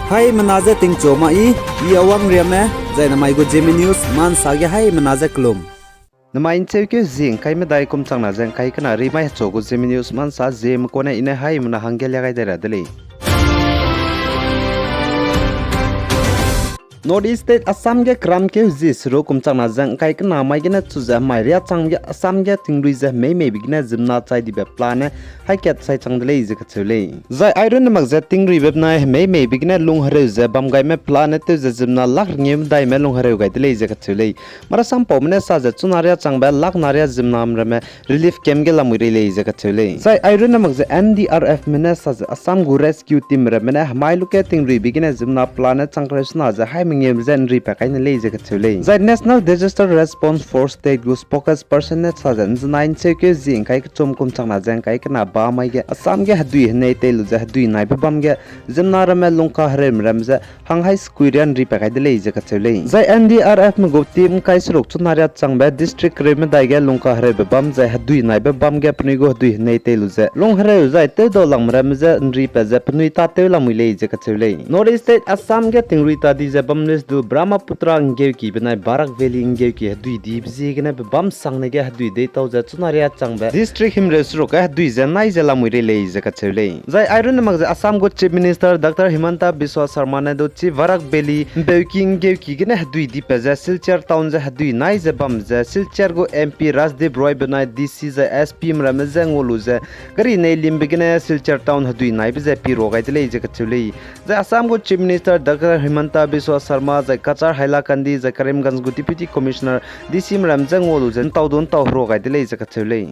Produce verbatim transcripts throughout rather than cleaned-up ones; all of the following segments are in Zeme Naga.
Haimena je tingchu ma i, i Awang Riame, zai namai gu Zeme News mansa ge haimena je kelum. Namai ’ncheukeu zie ’ngkai medai kum changna ze ’ngkai kena rimai hechu gu Zeme News mansa Zeme kune i ne haimena hangge lia gai dai ra de lei. North East State Assam ge keramkeu zie seruk kum changna ze ’ngkai kena mai gene chu ze hemai riâ chang ge Assam ge tingrui ze hemei meibe gene ziemmena chai dibe plan ne haî kat sai chang de lei ze kacheu lei. Zai airunne mak ze tingruibe benai hemei meibe gene lung hereu ze bam gaime plan ne tew ze ziemmena lak rengeu medaime lung hereu gai de lei ze kacheu lei. Marasam paume ne sa ze chuna riâ changbe lak na riâ ziemmename ramme relief camp ge lamui rei lei ze kacheu lei. Zai airunne mak ze N D R Fme ne sa ze Assam gu rescue team ramme ne hemai luke tingruibe gene ziemmena plan ne chang kereu sena ze haî mengeume je ’nripat kai ne lei ze kacheu lei. Zai National Disaster Response Force State gu spokesperson ne sa ze ’nzenai ’ncheukeu zie ’ngkai kechum kum changna ze ’ngkai kena ba mai ge Assam ge hedui henei tei lu ze hedui naibe bam ge ziemmena ramme lungka hereume ramme je hang haî sekui riâ ’nripat kai de lei ze kacheu lei. Zai N D R Fme gu team ’ngkai seruk chuna riâ changbe district kereu medai ge lungka hereube bam zai hedui naibe bam ge penui gu hedui henei tei lu ze lung hereu zai tewdau langme ramme je ’nripat ze penui tâtew lamui lei ze kacheu lei. North East State Assam ge tingrui ta di ze bam lei du Brahmaputra ’nggeuki benai Barak Valley ’nggeuki hedui dibe ziegene pe bam sangne ge hedui deitau ze chuna riâ changbe district himreu seruk ge hedui ze nai ze lamui rei lei ze kacheu lei. Zai airunne mak ze Assam gu Chief Minister Doctor Himanta Biswa Sarma ne du chi Barak Valley ’mbeuki ’nggeuki gene hedui dipat ze Silchar town ze hedui nai ze bam ze Silchar gu M P Rajdeep Roy benai D C zai S Pme ramme je ngua lu ze gari nei limbe gene Silchar town hedui naibe ze pi rua gai de lei ze kacheu lei. Zai Assam gu Chief Minister Doctor Himanta Biswa Sarma zai Cachar Hailakandi zai Karimganj gu Deputy Commissioner D Cme ram je ngua lu ze ’ntau du ’ntau herua gai de lei ze kacheu lei.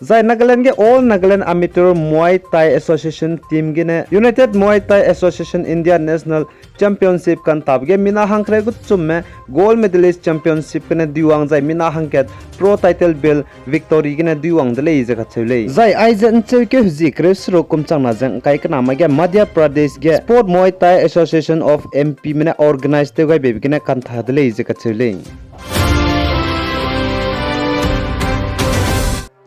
Zai Nagaland ge All Nagaland Amateur Muay Thai Association team gene United Muay Thai Association India National Championship kantabe ge mina hangkereu kechumme Gold Medalist Championship gene duiwang zai mina hangkat pro title belt victory gene duiwang de lei ze kacheu lei. Zai aize ’ncheukeu hezie kereu seruk kum changna ze ’ngkai kena mai ge Madhya Pradesh ge Sport Muay Thai Association of M Pme ne organize tew gai beibe gene kantha de lei ze kacheu lei.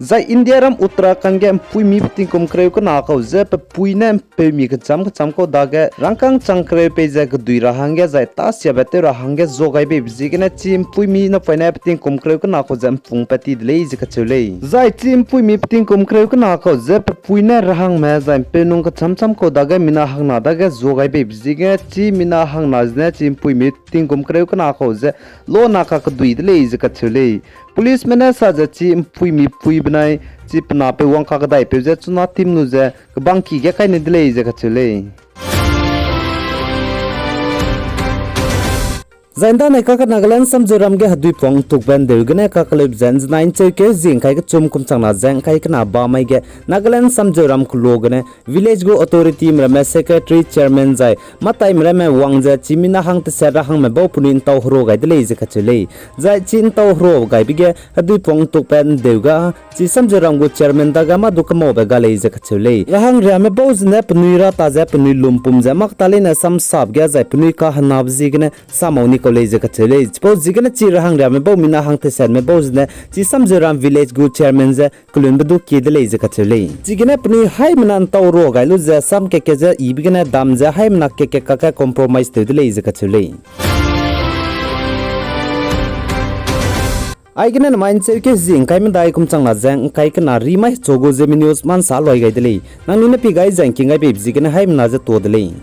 Zai India ram Uttarakhand ge ’mpuimi petingkum kereu kena kau ze pepui ne ’mpeumi kecham kecham kau dage rangkâng chang kereu pei ze kedui ra hangge zai tâsiabe tew ra hangge zua gai beibe ziegene chi ’mpuimi napoine petingkum kereu kena kau ze ’mpungpat ti de lei ze kacheu lei. Zai chi ’mpuimi petingkum kereu kena kau ze pepui ne rahangme zai ’mpeunung kecham cham kau dage mina hangna dage zua gai beibe ziegene chi mina hangna zene chi ’mpuimi petingkum kereu kena kau ze lona kakedui de lei ze kacheu lei. Policeme ne sa ze chi ’mpuimi pui benai chi pe napeu wang kakedaipeu ze chuna team lu ze kebangki ge kai ne de lei ze kacheu lei. Zai ’ndanai kaka Nagaland Samzeuram ge hedui puang tukbe ’ndeu gene kakeleube ze ’nzenai ’ncheukeu hezie ’ngkai kechum kum changna ze ’ngkai kena ba mai ge Nagaland Samzeuram kelo gene village gu authorityme ramme secretary chairman zai mâtaime ramme wang ze chi mina hang teset rahangme bau penui ’ntau herua gai de lei ze kacheu lei. Zai chi ’ntau herua gaibe ge hedui puang tukbe ’ndeu ga chi Samzeuram gu chairman dage mâ du kemaube ga lei ze kacheu lei. Rahangriame bau zene penui ra ta ze penui lumpum ze mâ keta leine samsabe ge zai penui kahenabe ziegene samau ni kau lei ze kacheu lei. Chipau ziegene chi rahangriame bau mina hang tesetme bau zene chi Samzeuram village gu chairman ze kelunbe du kie de lei ze kacheu lei. Chigene penui haimena ’ntau herua gai lu ze sam keke ze yibe gene dam ze haimena keke kakge compromise tew de lei ze kacheu lei. Aigene namai ’ncheukeu hezie ’ngkai medai kum changna ze ’ngkai kena rimai hechu gu Zeme News mansa loi gai de lei. Nangnui ne pi gai ze ’ngking gai beibe ziegene haimena ze tuâ de lei.